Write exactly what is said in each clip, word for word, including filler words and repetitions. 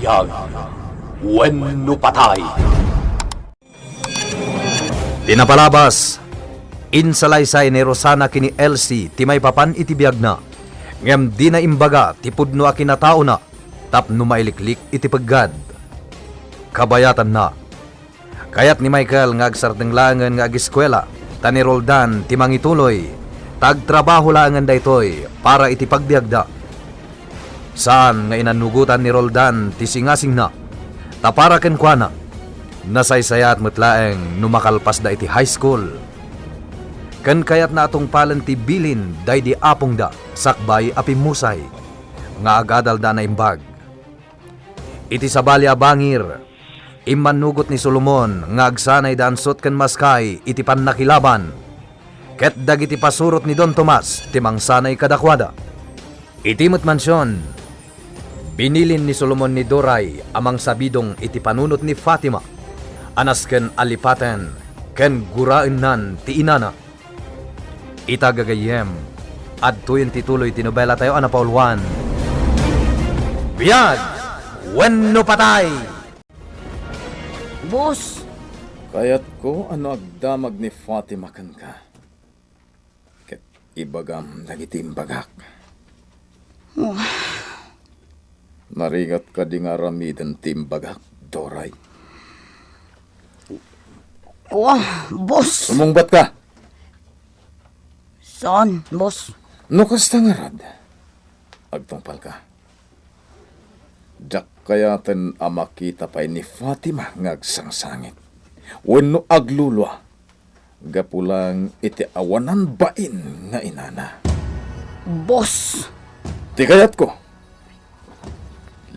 Tag wenno patay. Ti napalabas, insalaysay ni Rosana ken ni Elsie ti maipapan iti biagna, ngem dina imbaga ti pudno a kinataona tapno mailiklik iti peggad. Kabayatanna, kayat ni Michael nga agsardeng laengen nga ageskuela, ta ni Roldan ti mangituloy, ta agtrabaho laengen daytoy para iti pagbiagda. Saan nga inanugotan ni Roldan ti singasingna, ta para kenkuana, nasaysayat met laeng no makalpasda iti high school. Ken kayatna a tungpalen ti bilin daydi apongda sakbay a pimmusay, nga agadalda a naimbag. Iti sabali a bangir, immanugot ni Solomon nga agsanay da ansot ken maskay iti pannakilaban, ket dagiti pasurot ni Don Tomas ti mangsanay kadakuada. Iti met mansion, binilin ni Solomon ni Doray a mangsabidong iti panunot ni Fatima a nasken a lipaten ken guraennan ti inana. Ita gagayyem, adtoyen ti tuloy ti nobelatayo a napauluan, Biag wenno Patay! Boss! Kayatko a no agdamag ni Fatima kenka, ket ibagam dagiti imbagak. Oh. Narigat kadi nga aramiden ti imbagak, Doray? Oh, boss! Sumungbat ka! Saan, boss? No kasta ngarud, agtungpal ka. Diak kayaten a makita pay ni Fatima nga agsangsangit wenno aglulua gapu laeng iti awanan bain nga inana. Boss! Ti kayatko,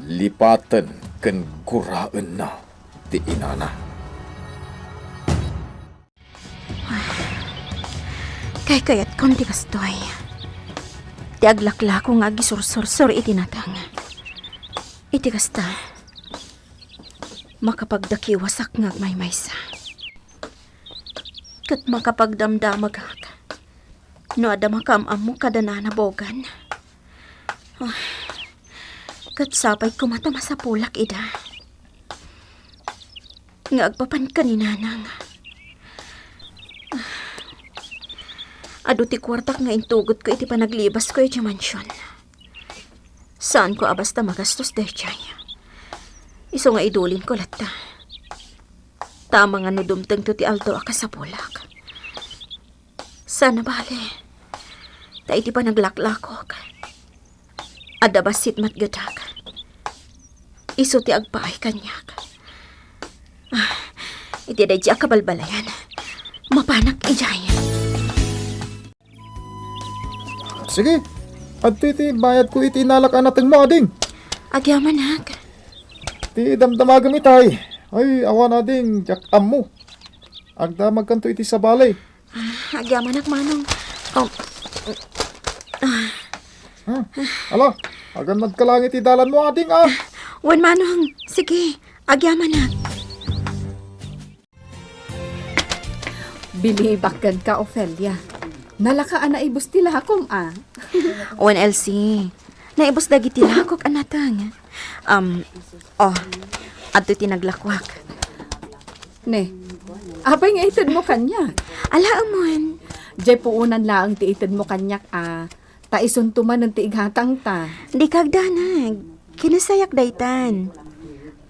lipaten ken guraenna ti inana. Kaykayatkon ti kastoy. Ti aglaklako nga agisursursor iti nateng. Iti kasta, makapagdakiwasak nga agmaymaysa. Ket makapagdamdamagak no adda makaam-ammo kada nana Bogan. Ah, ket sapay koma ta masapulak ida nga agpapan ken ni Nanang. Ah, adu ti kuartak nga intugotko iti panaglibasko iti mansion. Saanko a basta magastos daydiay. Isu nga idulinko latta. Ta amangan no dumtengto ti aldaw a kasapulak. Saan a bale, ta iti panaglaklakok, adda bassit met gadak. Isu ti agpaay kaniak. Ah, iti daydi a kabalbaliwan, mapanak idiay. Sige, adtoy ti bayadko iti inalak a natengmo, ading. Agyamanak. Ti damdamagem itay. Ay, awan, ading, diak ammo. Agdamagkanto iti sabali. Ah, agyamanak, Manong. Oh. Ah. Hmm. Ala, agannadka laeng iti dalanmo, ading, ah. Wen, Manong. Sige, agyamanak. Bilibak kenka, Ofelia. Nalaka a naibus ti lakom, a. Wen, Elsie. Naibus dagiti lakok a nateng. Um, oh, adtoy ti naglakuak. Ne, apay nga itedmo kaniak? Ala, amon. Diay puonan laeng ti itedmo kaniak, a. Ta isunto manen ti igatangta. Dika agdanag. Kinasayak daytan.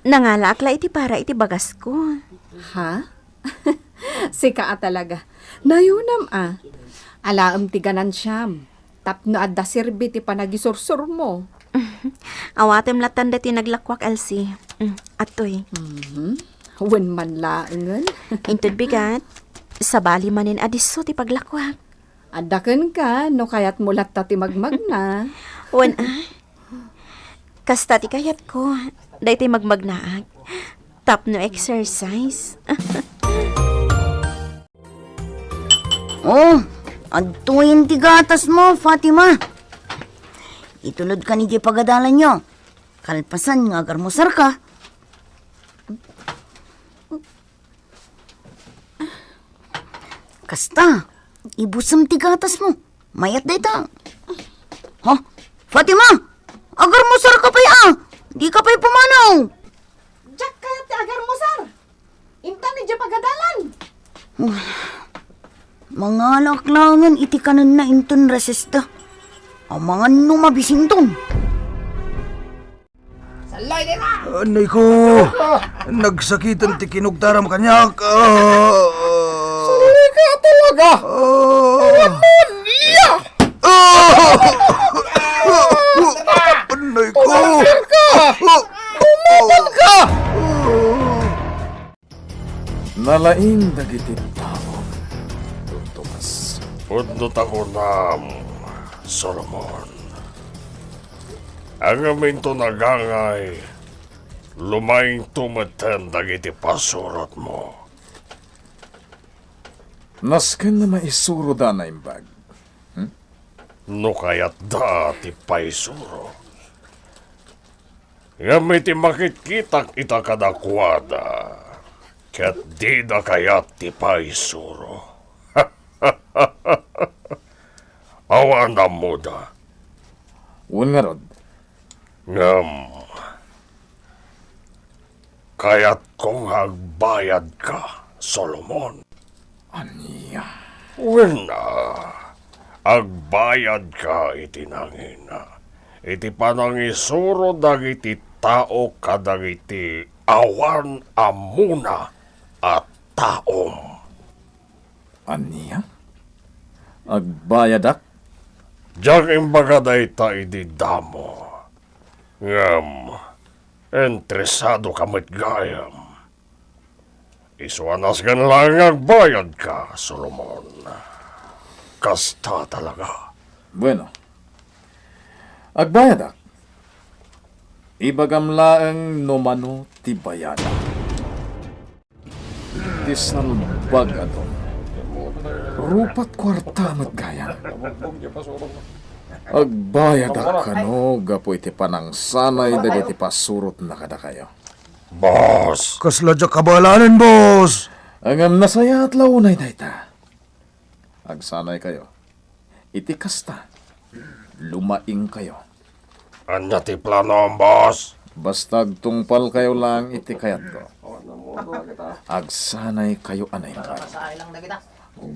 Nangalaak la iti para iti bagasko. Ha? Sika a talaga. Nayonam a. Alaem ti ganansiam. Tapno adda serbi ti panagisursurmo. Awatem lattan daytoy naglakuak, Elsie. Mm, atoy. Mhm. Wen man laengen. Inted bigat, sabali manen a disso ti paglakuak. Adda kenka, no kayatmo latta ti magmagna. Wen, a. Kasta ti kayatko, daytoy magmagnaak. Tapno exercise. Oh, adtoyen ti gatasmo, Fatima. Itulodkan idiay pagadalanyo. Kalpasan nga agarmusarka. Kasta, ibusem ti gatasmo. Mayat dayta. Ha? Fatima! Agarmusarka pay a! Ika pay pumanaw! Diak kayat ti agarmusar. Intan idiay pagadalan. Mangalak laengen iti kanenna inton resesta. Amangan no mabisinton. Salloy dita! Anay ko! Nagsakiten ti kinugtaram kaniak. Ah. Salloy ka talaga! Ah. Iya! Ah! Anay ko! Tumakal ka! Tumakal ka! Nalaing dagiti tao, Don Tomas. Pudno ta kunam, Solomon. Ngem inton agangay, lumaingto metten dagiti pasurotmo. Nasken a maisuroda a naimbag. Hmm? No kayatda ti paisuro. Ngem iti makitkitak ita kadakuada, ket dida kayat ti paisuro. Awan ammoda. Wen ngarud. Ngem, kayatko nga agbayadka, Solomon. Ania? Wen, a, agbayadka iti nangina, iti panangisuro dagiti tao kadagiti awan ammona a taom. Ania? Agbayadak? Diak imbaga dayta idi damo. Ngem, interesadoka met gayam. Isu a nasken laeng nga agbayadka, Solomon. Kasta talaga. Bueno. Agbayadak. Ibagam laeng no mano ti bayadak. Ti salbag a don. Rupat kuarta met gayam. Agbayadak kano gapu iti panangsanay dagiti pasurotna kadakayo. Boss! Kasla diak kabaelanen, boss! Ngem nasayaat la unay dayta. Agsanaykayo. Iti kasta, lumaingkayo. Ania ti planom, boss? Basta agtungpalkayo laeng iti kayatko. Agsanaykayo a naimbag.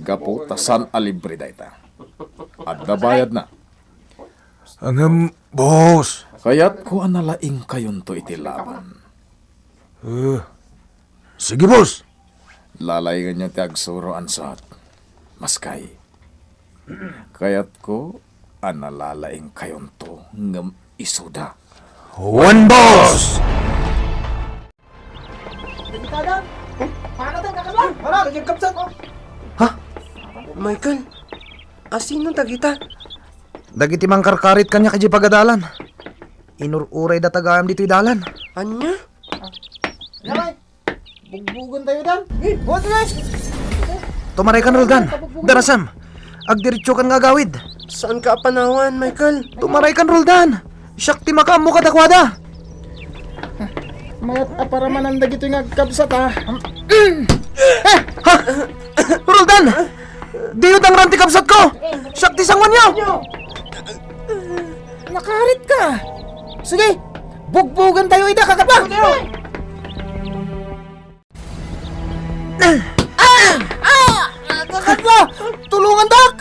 Gapu ta saan a libre dayta. Adda bayadna. Ngem, boss. Kayatko a nalaingkayonto iti laban. Eh, sige, boss. Lalaingenyo ti agsuro, ansot. Maskay. Kayatko a nalalaingkayonto ngem isuda. Wen, boss! Dagita, Dan. Paano, Dan? Kakabla? Wala, lagi ang kapsat. Ha? Michael, asino dagita? Dagiti mangkarkarit kaniak idiay pagadalan. Inur-uray data gayam ditoy dalan. Ania? Yamay, bugbugen tayo, Dan. Eh, what, guys? Tumaray kan, Roldan. Darasam. Agdiretso kan nga agawid. Saan ka a panawan, Michael? Tumaray kan, Roldan. Siak ti makaammo kadakuada. Mayat a paramanan dagitoy nga agkabsat, a. Eh, ha? Roldan! Diyo dangran ti kabsatko! Siak ti sanguanyo! Nakarit ka! Sige, bugbugen tayo ida, kakabla! Ah! Ah! Kakabla! Tulungan, Dak!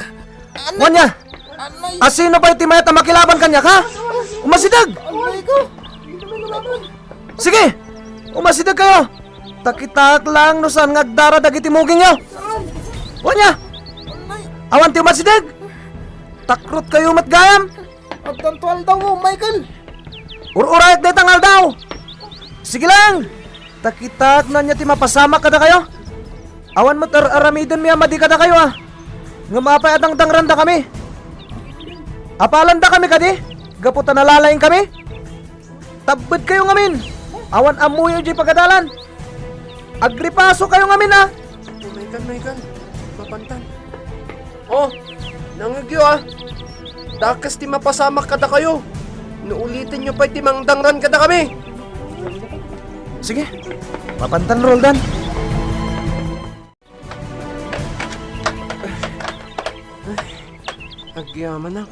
Ania? Asino pay ti mayat a makilaban kaniak, ha? Umasideg! Aray ko! Sige! Umasideg kayo! Ta kitaak laeng no saan nga agdara dagiti mugingyo! Ania? Awan ti umasideg! Takrot kayo met gayam! Addanto aldaw mo, Michael! Ur-urayak dayta nga aldaw! Sige lang! Ta kitaak no ania ti mapasamak kadakayo. Awan met ar-aramidenmi a madi kadakayo, a. Ngem apay a dangdangrandakami? Apalandakami kadi? Gapu ta nalalaingkami? Tabbedkayo ngamin! Awan ammoyo idiay pagadalan! Agripasokayo ngamin, a! Michael, Michael, mapantan. Oh, nangngegyo, a. Dakes ti mapasamak kadakayo no ulitenyo pay ti mangdangran kadakami. Sige, mapantan, Roldan. Agyamanak.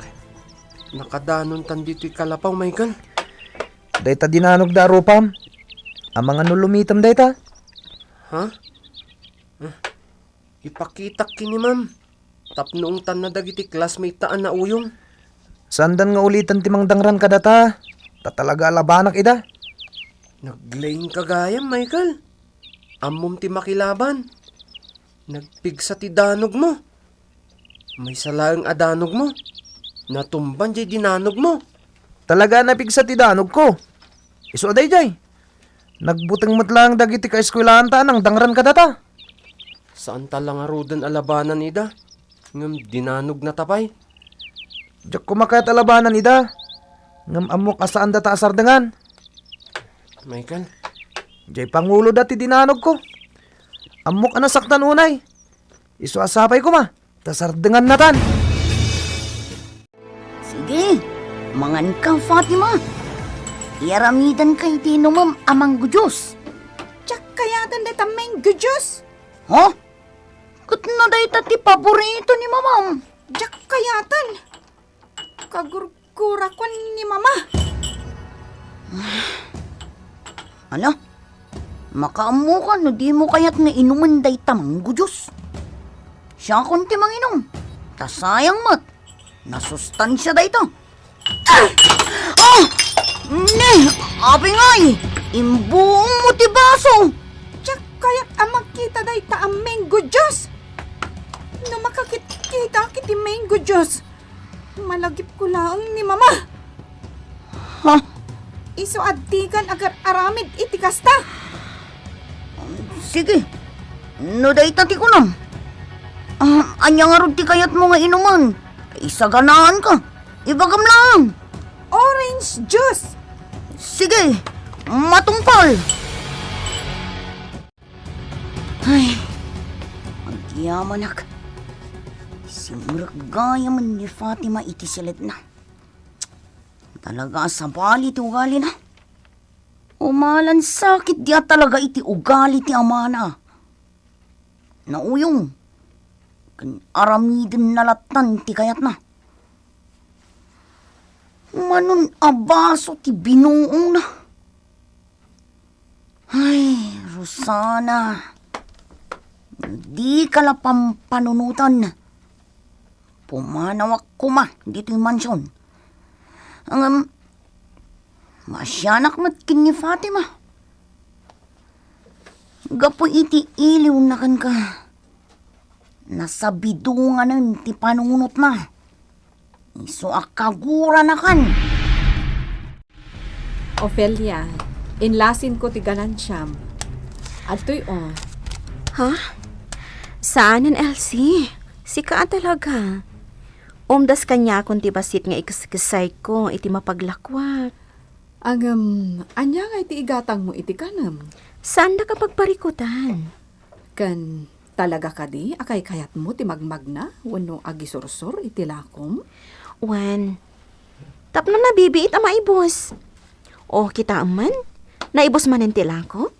Nakadanontan ditoy kalapaw, Michael. Dayta dinanogda a rupam. Amangan no lumitem dayta. Ha? Ah, ipakitak ken ni ma'am. Tapno ungtanna dagiti classmate ta a nauyong. Saandan nga uliten ti mangdangran kadata. Ta talaga a labanak ida. Naglaingka gayam, Michael. Ammom ti makilaban. Nagpigsa ti danogmo. Maysa laeng a danogmo. Natumban jay dinanogmo. Talaga a napigsa ti danogko. Isu a daydiay. Nagbuteng met laeng dagiti kaeskuelaanta a nangdangran kadata. Saanta la ngaruden a labanan ida, ngem dinanognata pay. Diak koma kayat a labanan ida, ngem ammok a saandata a sardengan. Michael. Jay panguloda ti dinanogko. Ammok a nasaktan unay. Isu a sapay koma, ta sardengannatan. Sige, manganka, Fatima. Iaramidanka iti inumem a mango juice. Diak kayaten dayta mango juice. Ha? Ket no dayta ti paborito ni mamam. Diak kayaten. Kagurgurakon ni mama. Ala, makaammoka no dimo kayat nga inumen dayta mango juice. Siakon ti manginom. Ta sayang met. Nasustansia dayta. Ah! Ah! Ne! Apay ngay! Imbuongmo ti baso! Diak kayat a makita dayta a mango juice! No makakitkita iti mango juice, malagipko laeng ni mama. Ha? Isu a dikan agar-aramid iti kasta. Sige, no dayta ti kunam. Ah, ania ngarud ti kayatmo nga inumen? Isaganaanka. Ibagam laeng. Orange juice. Sige, matungpal. Ay, agyamanak. Simrek gayam ni Fatima iti siledna. Talaga a sabali ti ugalina. Umalansakit di a talaga iti ugali ti amana. Nauyong. Ken aramidenna lattan ti kayatna. Manon a baso ti binuongna. Ay, Rosana, no dika la pampanunotan, pumanawak koma ditoy mansion. Ngem, maasianak met ken ni Fatima. Gapu iti iliwna kenka, nasabidonganen ti panunotna. Isu a kaguranakan. Ofelia, inlasinko ti ganansiam. Adtoy, o. Ha? Saanen, Elsie? Sika a talaga. Umdas kaniakon ti bassit nga ikeskesayko iti mapaglakuak. Ngem, ania ngay ti igatangmo iti kanem? Saandak a pagparikutan. Ken talaga kadi a kaykayatmo ti magmagna wenno agisursor iti lakom? Wen, tapno nabibiit a maibus. O, kitaem man, naibus manen ti lakok.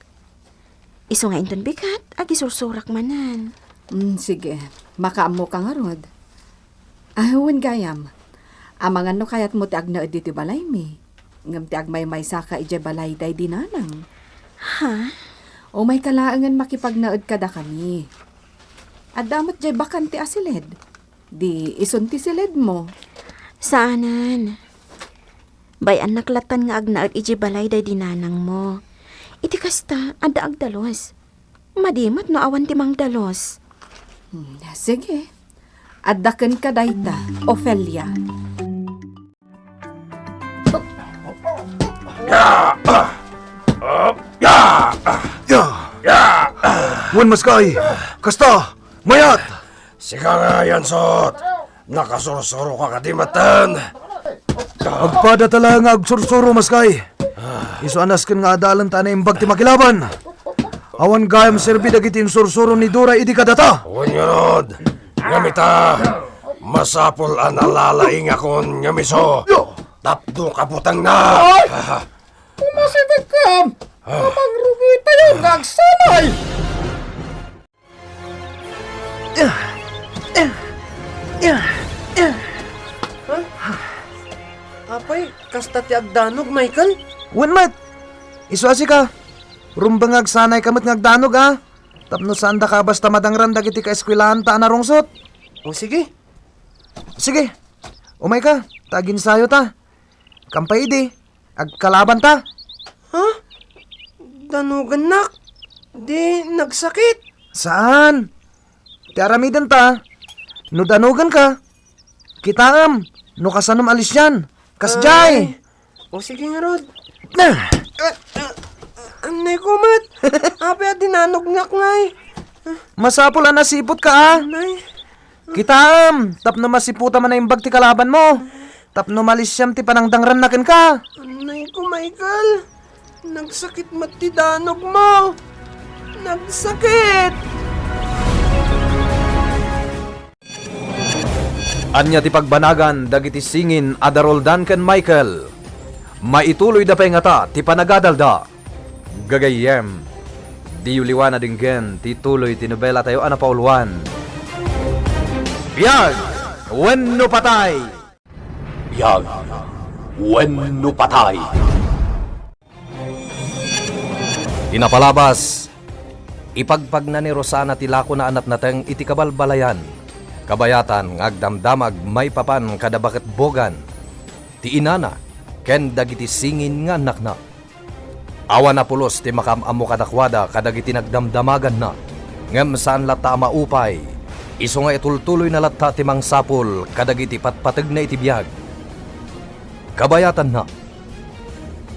Isu nga inton bigat, agisursurak manen. Mm, sige, makaammoka ngarud. Ah, wen gayam, amangan no kayatmo ti agnaed iti balaymi, ngem ti agmaymaysaka idiay balay daydi nanang. Ha? Umayka laengen makipagnaed kadakami. Adda met diay bakante a siled. Di isun ti siledmo. Saanen. Bay-annak lattan nga agnaed idiay balay daydi nanangmo. Iti kasta, adda agdalus. Madi met no awan ti mangdalus. Hmm, sige. Adda kenka dayta, Ofelia. Ya! Ya! Ya! Ya! Wen, maskay! Kasta! Mayat! Sika nga, Yansot! Nakasursuroka kadi metten? Agpadata la nga agsursuro, maskay. Isu a nasken nga adalen ta naimbag ti makilaban. Awan gayam serbi dagiti insursuro ni Dora idi kadata. Wen ngarud, ngem ita, masapul a nalalaingakon ngem isu tapno kabutengna. Ay! Umasibegkam! Amangrugitayo nga agsanay! Apay, kasta ti agdanog, Michael? Wen met! Isu a sika, rumbeng nga agsanayka met nga agdanog a, tapno saandaka a basta madangran dagiti kaeskuelaanta a narungsot. O, sige. Sige, umayka, ta aginsayota. Kam pay idi, agkalabanta. Ha? Danogennak? Di nagsakit? Saan. Ti aramidenta, no danogenka, kitaem, no kasanom a lisian. Kasdiay! Ay. O, sige ngarud. Ah! Ah, ah, anay ko met. Apay a dinanognak ngay. Masapul a nasiputka a. Anay. Kitaem, tapno masiputam a naimbag ti kalabanmo. Tapno malisiam ti panangdangranna kenka. Anay ko, Michael. Nagsakit met ti danogmo. Nagsakit! Ania ti pagbanagan dagiti singin a da Roldan ken Michael? Maituloyda pay ngata ti panagadalda? Gagayyem, diyo liwan a denggen ti tuloy ti nobelatayo a napauluan, Biag wenno Patay! Biag wenno Patay! Ti napalabas, ipagpagna ni Rosana ti lakona a natnateng iti kabalbalayan, kabayatan nga agdamdamag maipapan kada baketbogan ti inana ken dagiti singin nga annakna. Awan a pulos ti makaam-ammo kadakuada kadagiti nagdamdamaganna, ngem saan latta a maupay, isu nga itultuloyna latta ti mangsapul kadagiti patpategna iti biag. Kabayatanna,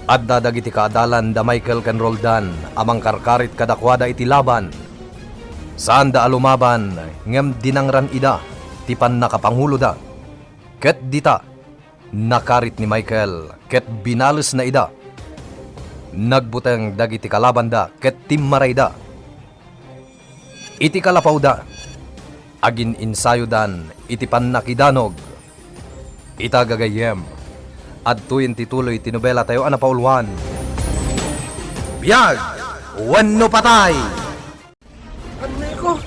adda dagiti kaadalan da Michael ken Roldan a mangkarkarit kadakuada iti laban. Saanda a lumaban, ngem dinangran ida ti pannakapanguloda. Ket dita, nakarit ni Michael ket binalesna ida. Nagbuteng dagiti kalabanda ket timmarayda. Iti kalapawda, agin-insayodan iti pannakidanog. Ita gagayyem, adtoyen ti tuloy ti nobelatayo a napauluan, Biag wenno Patay! Annay ko,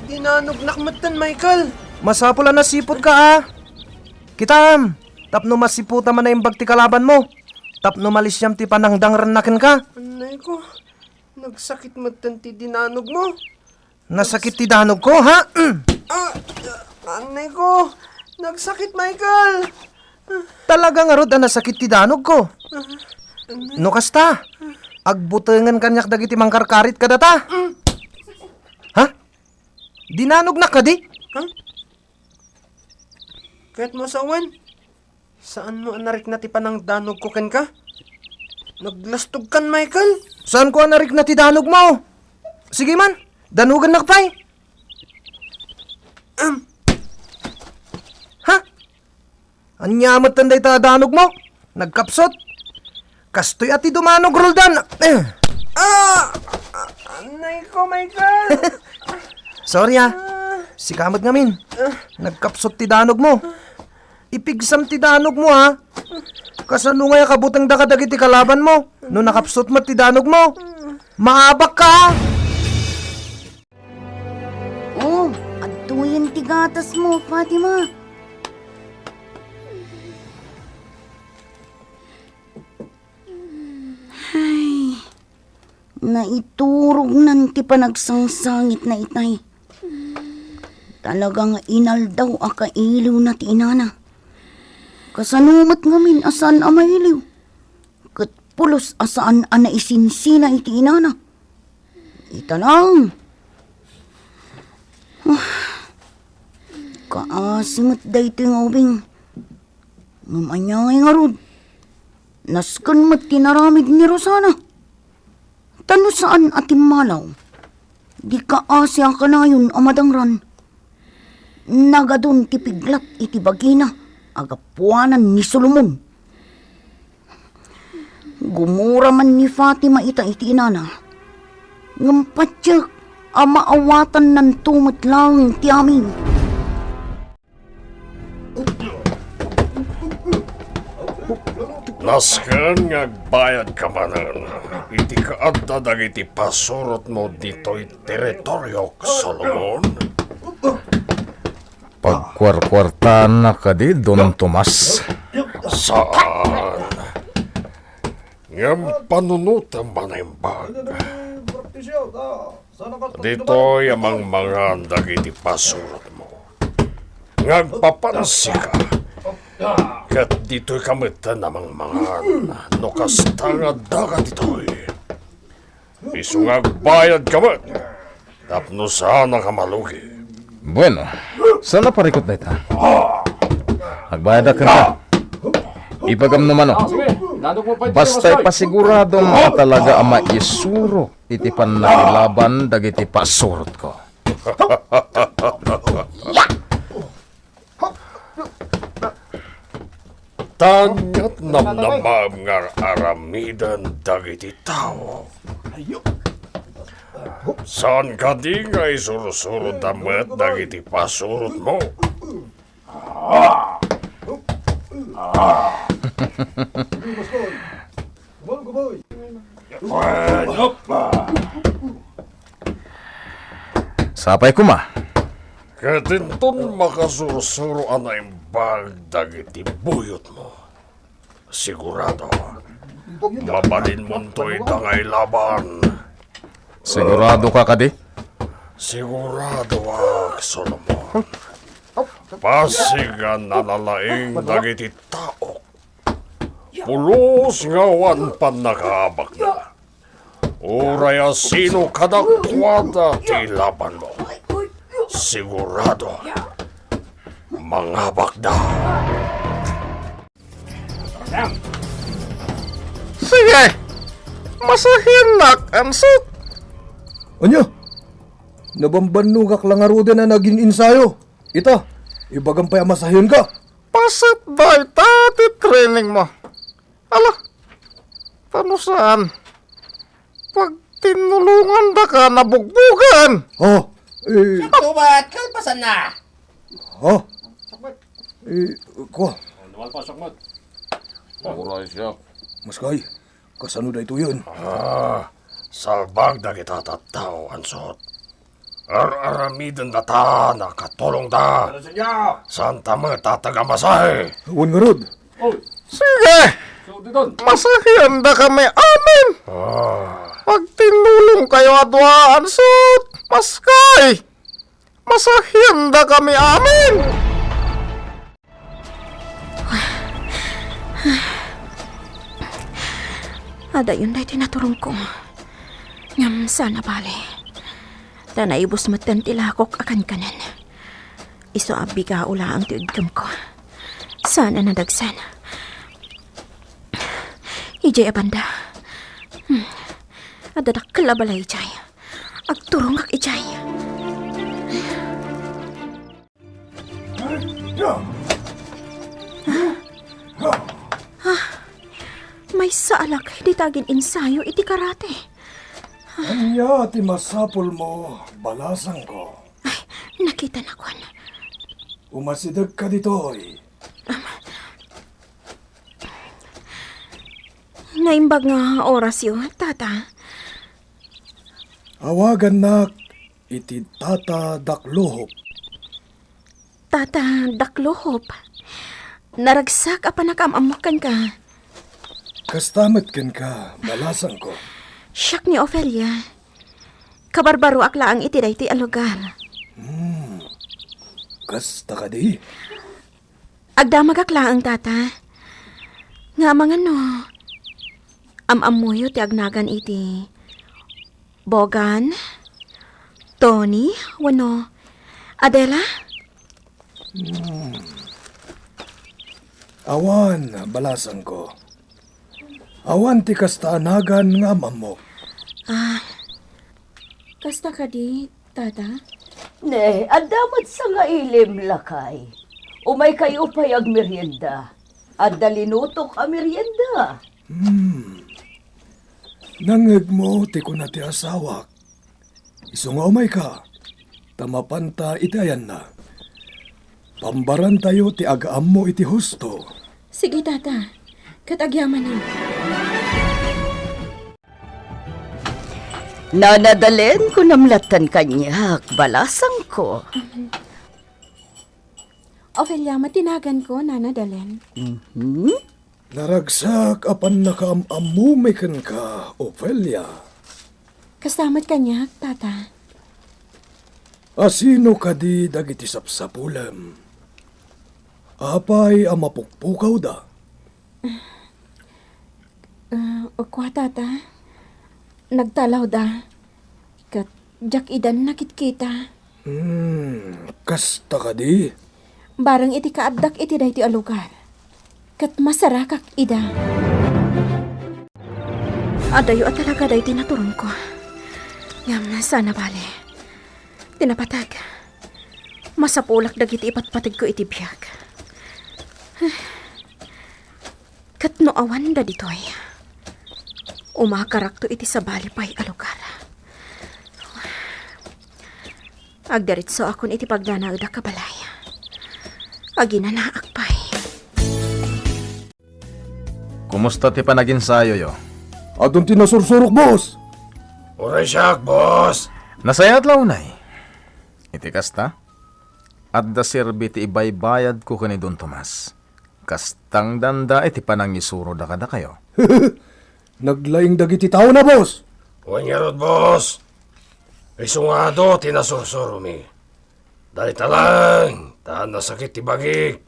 dinanognak metten, Michael. Masapul a nasiputka a. Kitaem, tapno masiputam a naimbag ti kalabanmo, tapno malisiam ti panangdangranna kenka. Annay ko, nagsakit metten ti dinanogmo. Nasakit ti danogko, ha? Mm. Ah, annay ko, nagsakit, Michael. Talaga ngarud a nasakit ti danogko. Ah, annay. No kasta, agbutengen kaniak dagiti mangkarkarit kadata. Mm. Ha? Dinanognak kadi? Ha? Ket masawen, saanmo a narikna ti panangdanogko kenka? Naglastogkan, Michael. Saanko a narikna ti danogmo? Sige man, danogennak pay. Am. Ha? Ania metten dayta a danogmo? Nagkapsut? Kastoy a ti dumanog, Roldan. Eh. Ah! Annay ko, Michael! Sorry, ah. Ah. Sika met ngamin. Ah. Nagkapsut ti danogmo. Ipigsam ti danogmo, ha? Kasano ngay a kabutengda kadagiti kalabanmo no nakapsut met ti danogmo? Maabakka, ha? Oh, adtoyen ti gatasmo, Fatima. Ay, naiturognan ti panagsangsangitna itay. Talaga nga inaldaw a kailiwna ti inana. Kasano met ngamin a saan a mailiw? Ket pulos a saan a naisinsina iti inana. Ita laeng. Ah, kaasi met daytoy nga ubing. Ngem ania ngay ngarud? Nasken met ti inaramid ni Rosana. Ta no saan a timmalaw, di kaasi a kanayon a madangran. Nagadun ti piglat iti bagina a gapuanan ni Solomon. Gumura man ni Fatima ita iti inana, ngem patiek a maawatannanto met laeng ti amin. Nasken nga agbayadka manen iti kaadda dagiti pasurotmo ditoy teritoriok, Solomon? Pagkuarkuartaanna kadi, Don Tomas? Saan. Ngem panunotem a naimbag. Ditoy a mangmangan dagiti pasurotmo. Nga agpapansika. Ket ditoy ka metten a mangmangan no kasta nga addaka ditoy. Isu nga agbayadka met tapno saanaka malugi. Bueno, saan a parikut dayta? Agbayadak kenka. Ibagam no mano. Basta ipasiguradom a talaga a maisurok iti pannakilaban dagiti pasurotko. Tan ket namnamaem nga aramiden dagiti tao. Saan kadi nga isursuroda met dagiti pasurotmo? Sapay koma. Ket inton makasursuro a naimbag dagiti buyotmo, sigurado, mabalinmonto ita nga ilaban. Siguradoka kadi? Siguradoak, Solomon. Pasig a nalalaing dagiti taok. Pulos nga awan pannakaabakna. Uray a sino kadakuada ti ilabanmo, sigurado, mangabakda. Sige! Masahiennak, Ansot! Ania? Nabambannogak la ngaruden a nagin-ensayo. Ita, ibagam pay a masahienka. Paset dayta ti trainingmo. Ala, ta no saan, pagtinnulongandaka nabugbogen. Ha? Eh. Siak tubat, kalpasanna. Ha? Eh, kua. Uray siak. Maskay, kasano daytoyen? Ah, salbag dagita tattao, Ansot. Ar-aramidendata nakatulongda. Santa met a taga-masahe. Wen ngarud. Sige! Masahiendakami amin! Ah. Pagtinnulongkayo a dua, Ansot! Maskay! Masahiendakami amin! Adayon daytoy naturongko. Ngem saan a bale. Ta naibus metten ti lakok a kankanen. Isu a bigao laeng ti udkemko. Saan a nadagsen. Idiay a banda. Hmm. Adda dakkel a balay idiay. Agturongak idiay. Ah, maysa a laki dita agin-ensayo iti karate. Ania ti masapulmo, balasangko? Ay, nakitanakon. Umasidegka ditoy. Naimbag nga orasyo, Tata. Awagannak iti Tata Daklohop. Tata Daklohop, naragsak a pannakaam-ammok kenka. Kasta met kenka, balasangko. Siak ni Ofelia. Kabarbaroak laeng iti daytoy a lugar. Hmm. Kasta kadi? Agdamagak laeng, Tata. Nga amangan no am-ammoyo ti agnagan iti Bogan, Tony, wenno Adela? Hmm. Awan, balasangko. Awan ti kasta a nagan nga am-ammok. Ah, kasta kadi, Tata? Ne, adda met sangailim, lakay. Umaykayo pay agmerienda. Adda linutok a merienda. Hmm. Nangngegmo ti kuna ti asawak. Isu nga umayka, ta mapanta iti ayanna. Pambarantayo ti agaammo iti husto. Sige, Tata. Ket agyamanen. Nana Dalen, kunam lattan kaniak, balasangko. Ofelia, ti naganko, Nana Dalen. Mhm. Naragsak a pannakaam-ammomi kenka, Ofelia. Kasta met kaniak, Tata. Asino kadi dagiti sapsapulem? Apay a mapukpukawda? Ah, kua, Tata. Nagtalawda. Ket diak idan nakitkita. Hmm, kasta kadi? Bareng iti kaaddak iti daytoy a lugar, ket masarakak ida. Adayo a talaga daytoy naturongko. Ngem saan a bale. Ti napateg, masapulak dagiti ipatpategko iti biag. Ket no awanda ditoy, umakarakto iti sabali pay a lugar. Agdiritsoakon iti pagnanaedak a balay. Aginanaak pay. Kumusta ti panaginsayoyo? Adun ti nasursurok, boss. Uray siak, boss. Nasayaat la unay. Iti kasta, adda serbi ti ibaybayadko ken ni Don Tomas. Kastangdanda iti panangisuroda kadakayo. Naglaing dagiti taona, boss. Wen ngarud, boss. Isu nga adu ti nasursuromi. Dayta laeng, ta nasakit ti bagik.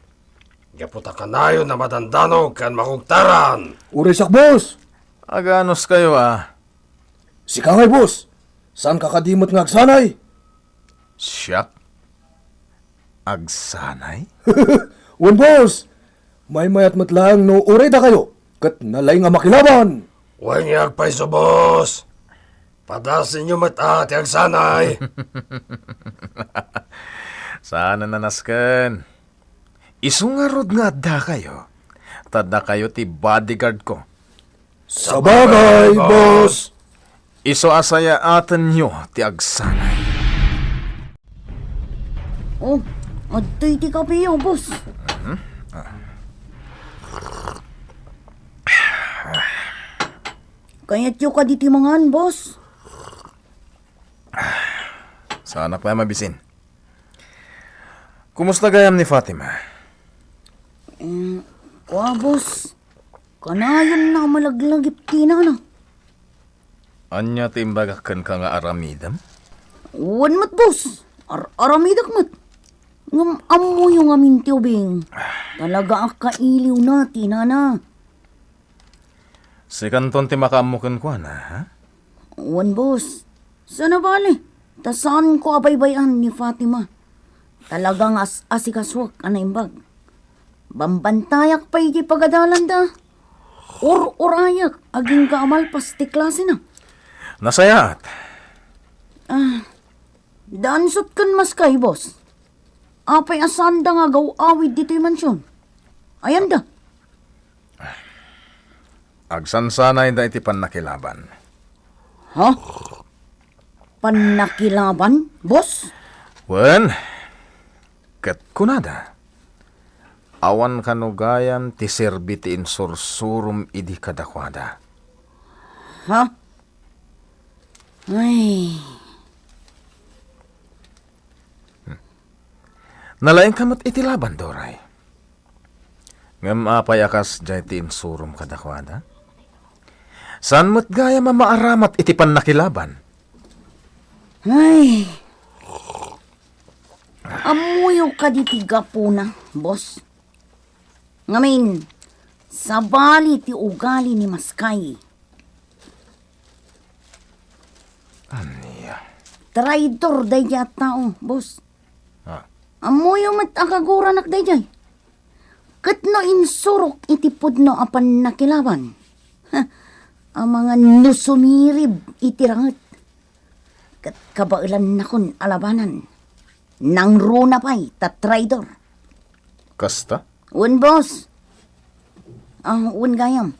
Gapu ta kanayon a madandanog ken makugtaran. Uray siak, boss. Aganos kayo, a? Sika ngay, boss. Saan ka kadi met nga agsanay? Siak? Agsanay? Wen, boss. Maymayat met laeng no uray dakayo ket nalaing a makilaban. Wen nga agpayso, boss. Padasenyo met a ti agsanay. Saan a nasken. Isu ngarud nga addakayo, ta dakayo ti bodyguard ko. Sabagay, boss. Isu a sayaatenyo ti agsanay. Oh, adtoy ti kapeyo, boss. Mhm. Ah. Kayatyo kadi ti mangan, boss? Saanak pay a mabisin. Kumusta gayam ni Fatima? Eh, kua, boss. Kanayon na malaglagip ti inana. Ania ti imbagak kenka nga aramidem? Wen met, boss. Ar-, aramidek met. Ngem ammoyo ngamin ti ubing. Talaga a kailiwna ti inana. Sikanton ti makaammo kenkuana, ha? Wen, boss. Saan a bale, ta saanko a baybay-an ni Fatima. Talaga nga as-asikasuak a naimbag. Bambantayak pay iti pagadalanda. Ur-urayak agingga a malpas ti klasena. Nasayaat. Ah, daansot ken maskay, boss. Apay a saanda nga agaw-awid ditoy mansion? Ayanda? Agsansanayda iti pannakilaban. Ha? Pannakilaban, boss? Wen, ket kunada, awan kano gayam ti serbi ti insursurom idi kadakuada. Ha? Ay. Nalaingka met iti laban, Doray. Ngem apay a kasdiay ti insurom kadakuada? Saan met gayam a maaramat iti pannakilaban? Ay. Ammoyo kadi ti gapuna, boss? Ngamin, sabali ti ugali ni Maskay. Ania? Traidor daydiay a tao, boss. Ah. Ammoyo met a kaguranak daydiay. Ket no insurok iti pudno a pannakilaban, ha, amangan no sumirib iti ranget. Ket kabaelannakon a labanan. Nangruna pay ta traidor. Kasta? Wen, boss. Ah, wen gayam.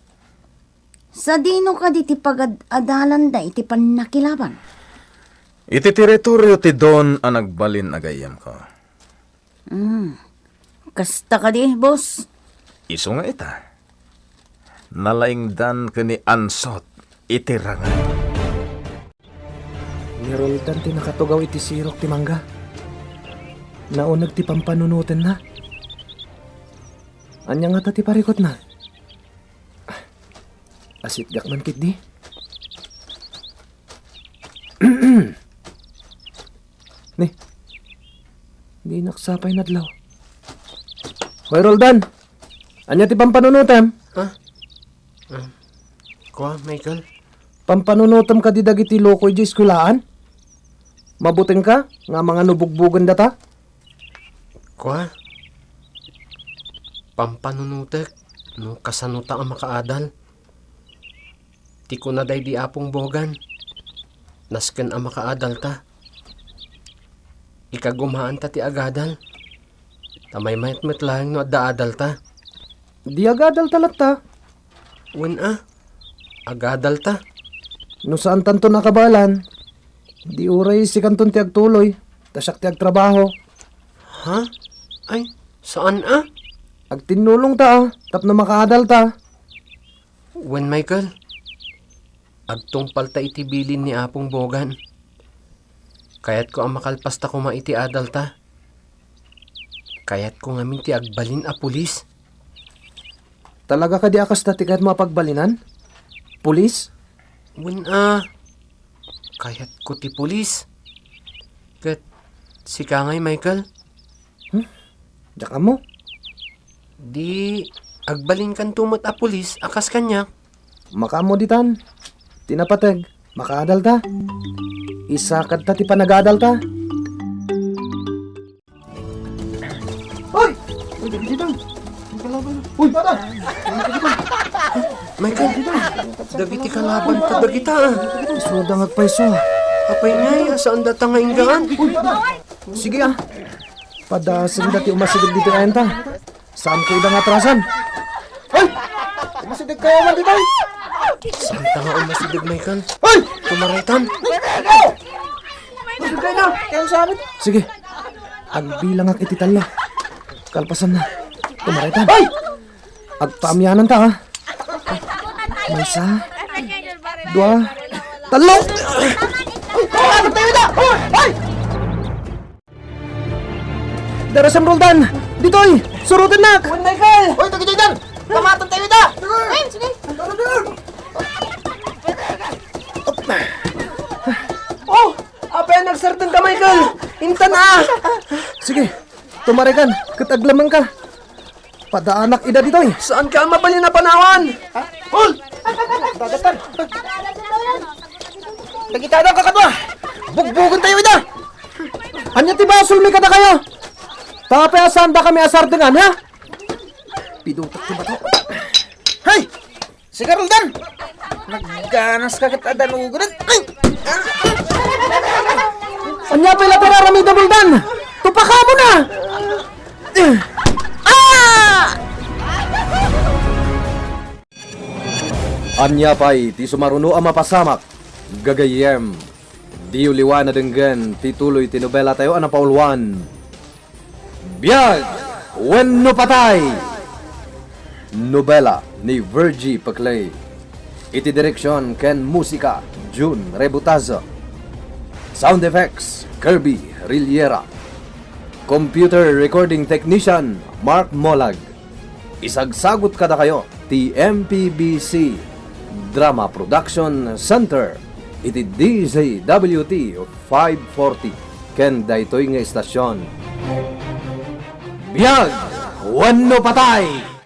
Sadino kadi ti pagad-adalanda iti pannakilaban? Iti teritorio ti Don a nagbalin a gayyemko. Hmm. Kasta kadi, boss? Isu nga ita, nalaingdan ken ni Ansot iti ranget. Ni Roldan ti nakatugaw iti sirok ti mangga. Nauneg ti pampanunotenna. Ania ngata ti parikutna? Sitgak man ketdi. Ni, di naksapay nadlaw. Hoy, Roldan! Ania ti pampanunutem? Ha? Ah, kua, Michael? Pampanunutem kadi dagiti loko idiay eskuelaan? Mabutengka nga amangan no bugbogen data? Kua, pampanunutek no kasano ta a makaadal. Ti kuna daydi Apong Bogan, nasken a makaadalta. Ikagumaanta ti agadal. Ta maymayat met laeng no adda adalta. Di agadalta latta. Wen a, agadalta. No saantanton a kabaelan, di uray sikanton ti agtuloy, ta siak ti agtrabaho. Ha? Ay, saan a? Agtinnulongta a, tapno makaadalta. Wen, Michael, agtungpalta iti bilin ni Apong Bogan. Kayatko a makalpasta koma iti adalta. Kayatko ngamin ti agbalin a pulis. Talaga kadi a kasta ti kayatmo a pagbalinan? Pulis? Wen a, kayatko ti pulis. Ket sika ngay, Michael? Hmm? Diak ammo. Di agbalinkanto met a pulis a kas kaniak? Makaammo ditan. Ti napateg, makaadalta. Isakadta ti panagadalta. Hoy! Hoy, dagiti dang. Ang kalaban. Hoy, bata! Michael, dagiti kalaban ta dagita, ah. Isu da nga agpayso. Apay ngay, saan data nga inggaan? Hoy, bata! Sige, ah. Padasenda ti umasideg ditoy ayanta. Saanko ida nga atrasan. Hoy! Umasideg kayo man ditoy. Saanta nga umasideg, Michael? Hoy! Tumaraytan. Umasideg kayo na. Kayo sabit. Sige. Agbilangak iti tallo. Kalpasanna. Tumaraytan. Hoy! Agpaamiananta, ha? Maysa, dua, tallo! Hoy! Hoy! Tayo da! Hoy! Hoy! Darasem, Roldan! Ditoy! Surotennak! Wen, Michael! Hoy, dagitoy dan! Kamatanta ida! Ay, sige. Oh! Apay a nagsardengka, Michael? Intan a! Sige, tumarekan, ket aglemengka. Padaanak ida ditoy. Saanka a mabalin a panawan? Hul! Dagatan. Dagita daw kakadua. Bugbogen tayo ida. Ania ti basolmi kadakayo? Tapay a saandakami a sardengan, ha? Pidutak ti bato. Hey! Sige, Roldan! Nagganaska ket adda nugudan. Ay! Ania pay la ti raramidem, Roldan? Tupakamo na! Ah! Ania pay ti sumaruno a mapasamak, gagayyem? Diyo liwa a denggen ti tuloy ti nobelatayo a napauluan, Biag wenno Patay! Nobela ni Virgie Peclay. Iti direksion ken musika, Jun Rebutazo. Sound effects, Kirby Rillera. Computer recording technician, Mark Molag. Isagsagut kadakayo ti M P B C Drama Production Center iti D Z W T five forty ken daytoy nga istasion. Biag wenno patay!